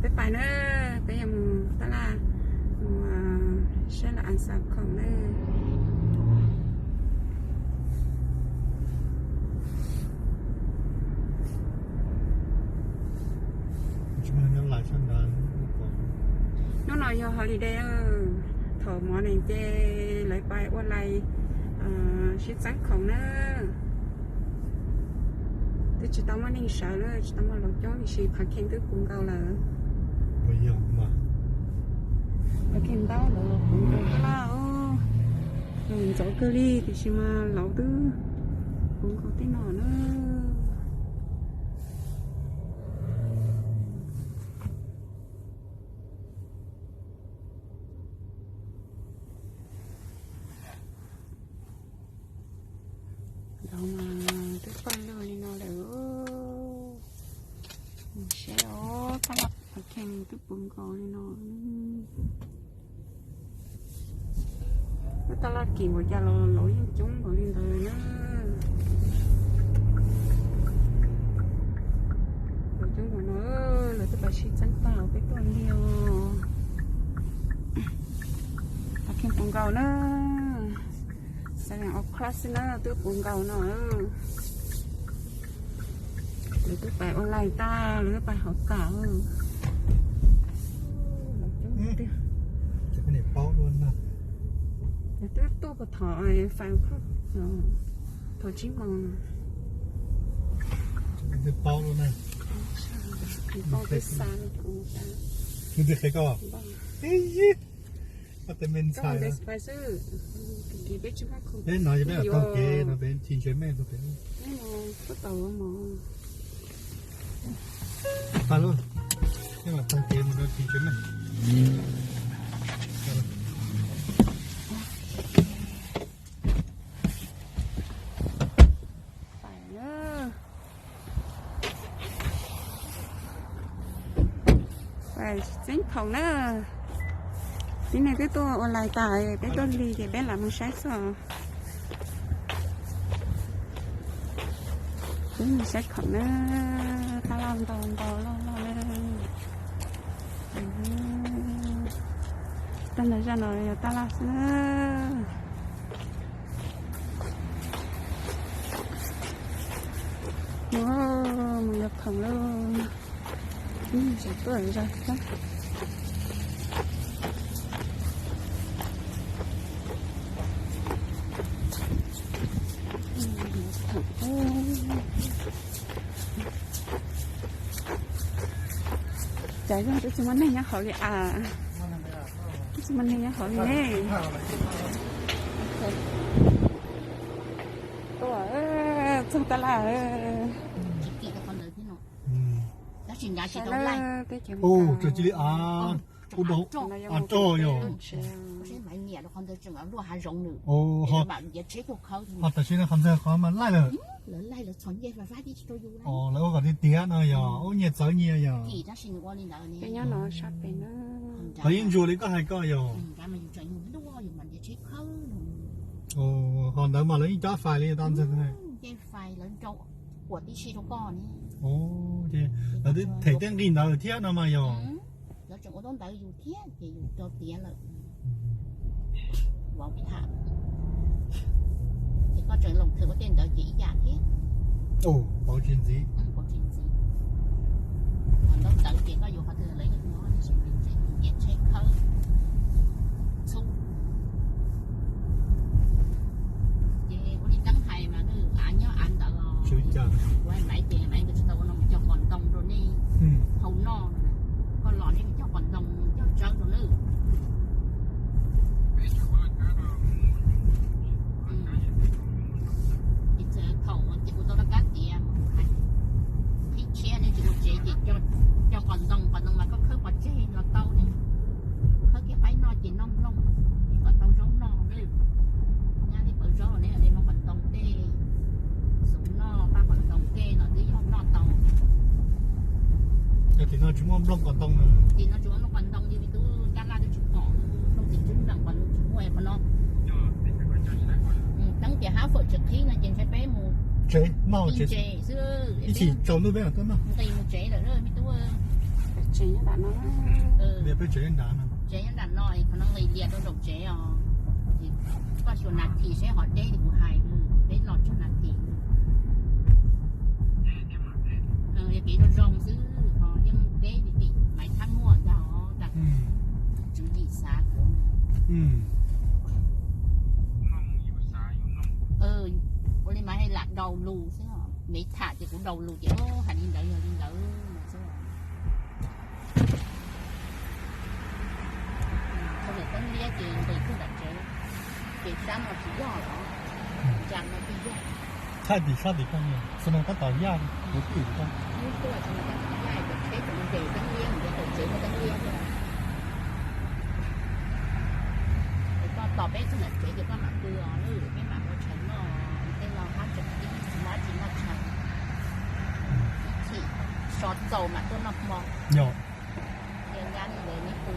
Peb pais na, peb yuav mus taj laj, mus saib lawv an xav khoom na. Hnub no yog holiday, thaum morning ces lawv pais ua line sib txeeb khoom na. Twb tsis tau muaj neeg sawv na, tsis tau muaj laus coob, tiam sis phav kheej twb puv nkaus lawm. Phav kheej ntaub lawv puv nkaus lawm. Ntxov kawg li, tiam sis mas laus twb puv nkaus tej no na. Laus mas twb pawg lug li no lawm. Saib os, taj laj phav kheej twb puv nkaus li no. Lub taj laj kim npaum cas los laus yeej coob npaum li ntawd na. Laus coob npaum no, lawv twb pais sib txeeb tag, peb tuaj lig os. Phav kheej puv nkaus na. Seven o'clock xwb na twb puv nkaus no. Lawv twb pais ua line tag, lawv twb pais hauv kam. Lawv twb tuaj puag thaum five o'clock, thaum tsib moos. Twb paub lawm na. Twb xa kuv. Twb qhia koj. Koj tes me ntxhais. Peb no yog peb lam taug kev no peb tsis ntse mej tus pem. Tau lawm, peb lam taug kev mus rau tsis ntse mej. Txeeb khoom na. Tib neeg twb tuaj ua line tas, peb tuaj lig ces peb lam mus saib xwb. Peb mus saib khoom na. Taj laj ntau ntau loj loj na. Tag nrho zaj no yog taj laj xwb na. Mus yog khoom lauj. Ib sawv tuaj zog xwb. Cas zoo twb tsis muaj neeg nyob hauv li as. Twb tsis muaj neeg nyob hauv li ne. Tuaj txog taj laj. Ua rog yog. Ho tam sim no qhov ntawd qhov mas laij lawm. Lawv ua kom tiav tiav no yog ua nyias txawv nyias yog. Lawv yeej ntsuas li koj hais koj yog. Ho ntawd mas lawv yeej cob fais li tau ntxawg. Lawv twb them tej nqi ntawd thiab no mas yog. Lawv tseem ua ntaub ntawv yus thiab ces yus rau tiav lawm. Vauv tham, ces koj tseem loos thwm ua tej ntawd ces ib yam thiab. Vauv tsis ntxiv. Vauv tsis ntxiv. Ua ntaub ntawv ces koj yuav qhov twg lawv yeej muab, tiam sis nws tseem mus nyiam tsheb khawb txhub. Ces ua li Teeb hais mas nws av nyob av ntawd los, kuv hais Maiv ces Maiv nkawd tsis tau ua no mus cog qos ntoo rau nej haus noj no. Koj los nej cog qos ntoo cog tsawb rau nawb. Ces txawm thaum ces kuv tau rov qab tias mus hais qhib tshiab nej tsis ua tsev ces cog qos ntoo, qos ntoo mas koj khawb pov tseg los tau ne. Khawb kiag qaib noj ces noj nplooj, kom tau zaub noj. Nyab li pawv zaub los ne, nej noj qos ntoo tej, xov noj paj qos ntoo tej los twb yog noj tau. Yog tim no tsis muaj nplooj qos ntoo na. Tim no tsis muaj nplooj qos ntoo, yog li tub Dab Laj twb tsis pom nplooj tim ntswb nplooj qos ntoo tsis muaj qhov no. Teeb tias hab fawm tsis qhib no ces ntshai peb mus tsev noj tsev xwb. Ib chim tsaus ntuj peb mam tuaj noj. Nqis mus tsev lawm me tub. Tsev nyob nram no. Tsev nyob nram no, qhov no nqis lias rau nraum tsev os. Koj xyuas nas this seb ho deb li kuv hais, deb los tsawg nas this. Yog kev zoo zoo xwb ho yeej deb li tim Maiv Thab Muaj ntag os. Tswv yim xav kuv. Ua li mas lam daus lus xwb, Maiv tham ces kuv daus lus ces hais li ntawd yog li ntawd xwb. Thaum niam teeb liab ces nqis kiag nram tsev, ces sab no tsis yog los, ntsa no twb yog. Thaij tim sab tim koj niam, xwb no koj tos yaj, kuv twb tim koj. Ub, tuaj tsis yaj, ces peb tseem nres teeb liab mus rau tom tsev muaj teeb liab thiab. Ces koj tos peb txog nram tsev ces koj mam pw os, peb mam ua tshais noj, tej no hab tseem tib tsis muaj dab tsi noj tshais. Ib chim so txaus mam tuaj noj hmo. Yog, ces nyob li ntawd neb pw,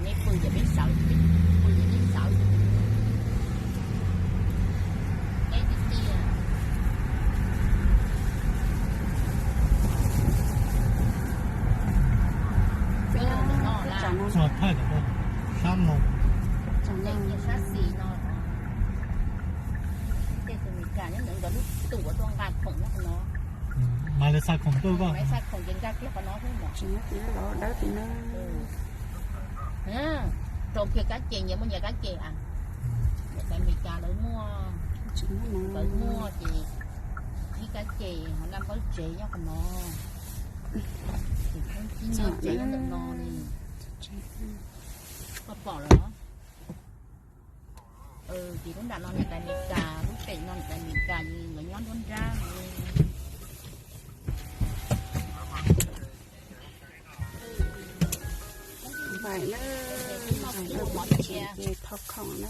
neb pw ces peb sawv, peb pw ces neb sawv. Deb tiag tiag. Thaij sab no, sab xis no. Tej tus Meskas nyob ntawd nkawd lub tus ua tuaj nqa khoom nyob qhov no. Mas lawv xa khoom tuaj koj, lawv xa khoom ces nkag kiag qhov no xwb mas. Rau kiag kab ces, nyias muaj nyias kab ces a. Niam tais Meskas lawv muaj, lawv muaj ces ib kab ces ho naj npawb tsev nyob qhov no. Ces khoob tib nyob tsev nyob ntawm no li. Koj pom lawm los? Ces lub nram no niam tais Meskas, lub pem no niam tais Meskas, nkawd nyob nruab nrab. Npaim na, npaim na, ces thau khoom na.